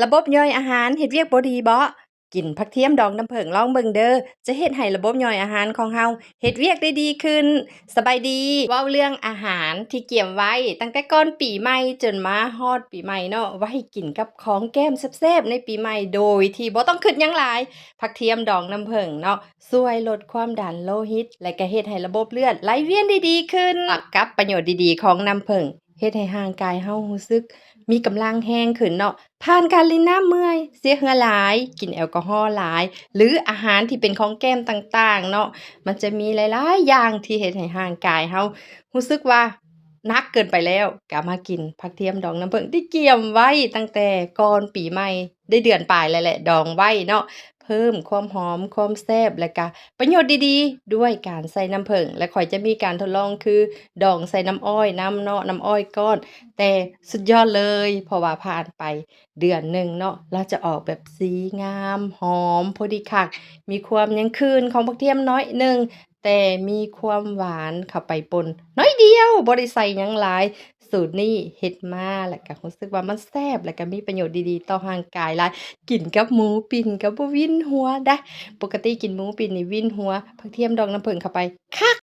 ລະບົບຍ່ອຍອາຫານເຮັດວຽກບໍ່ດີບໍ? ກິນຜັກທຽມດອງນ້ຳເຜິ້ງລອງເບິ່ງເດີ້ ຈະເຮັດໃຫ້ລະບົບຍ່ອຍອາຫານຂອງເຮົາເຮັດວຽກໄດ້ດີຂຶ້ນ. ສະບາຍດີ, ເວົ້າເລື່ອງອາຫານທີ່ກຽມໄວ້ຕັ້ງແຕ່ກ່ອນປີໃໝ່ຈົນມາຮອດປີໃໝ່ເນາະ, ໄວ້ກິນກັບຂອງແກ້ມແຊບໆໃນປີໃໝ່ ໂດຍທີ່ບໍ່ຕ້ອງຄິດຫຍັງຫຼາຍ. ຜັກທຽມດອງນ້ຳເຜິ້ງເນາະ ຊ່ວຍລົດຄວາມດັນໂລຫິດ ແລະກະເຮັດໃຫ້ລະບົບເລືອດໄຫຼວຽນໄດ້ດີຂຶ້ນ. ກັບປະໂຫຍດດີໆຂອງນ້ຳເຜິ້ງ ເຮັດໃຫ້ຮ່າງກາຍເຮົາຮູ້ສຶກມີກຳລັງແຮງຂຶ້ນເນາະ, ຜ່ານການຫຼິ້ນນ້ຳເມື່ອຍ, ເສຍເຫື່ອຫຼາຍ, ກິນແອລກໍຮໍຫຼາຍ ຫຼືອາຫານທີ່ເປັນຂອງແກ້ມຕ່າງໆເນາະ, ມັນຈະມີຫຼາຍໆຢ່າງທີ່ເຮັດໃຫ້ຮ່າງກາຍເຮົາຮູ້ສຶກວ່າໜັກເກີນໄປແລ້ວ. ກະມາກິນຜັກທຽມດອງນ້ຳເຜິ້ງທີ່ກຽມໄວ້ຕັ້ງແຕ່ກ່ອນປີໃໝ່ ໄດ້ເດືອນປາຍແລ້ວແຫຼະ ດອງໄວ້ເນາະ, ເພີ່ມຄວາມຫອມ ຄວາມແຊບ ແລະກະປະໂຫຍດດີໆ ດ້ວຍການໃສ່ນ້ຳເຜິ້ງ ແລະຂ້ອຍຈະມີການທົດລອງຄືດອງໃສ່ນ້ຳອ້ອຍນຳເນາະ, ນ້ຳອ້ອຍກ້ອນ ແຕ່ສຸດຍອດເລີຍ ເພາະວ່າຜ່ານໄປເດືອນໜຶ່ງເນາະ ລາວຈະອອກແບບສີງາມ ຫອມ ພໍດີຄັກ ມີຄວາມຍັງຄືນຂອງບັກທຽມໜ້ອຍໜຶ່ງ ແຕ່ມີຄວາມຫວານເຂົ້າໄປປົນໜ້ອຍດຽວ ບໍ່ໄດ້ໃສ່ຫຍັງຫຼາຍ. ສູດນີ້ເຮັດມາແລ້ວກະຮູ້ສຶກວ່າມັນແຊບ ແລ້ວກະມີປະໂຫຍດດີໆຕໍ່ຮ່າງກາຍຫຼາຍ. ກິນກັບໝູປິ່ນກະບໍ່ວິນຫົວດາ. ປົກກະຕິກິນໝູປິ່ນນີ້ວິນຫົວ, ຜັກທຽມດອງນ້ຳເຜິ້ງເຂົ້າໄປຄັກ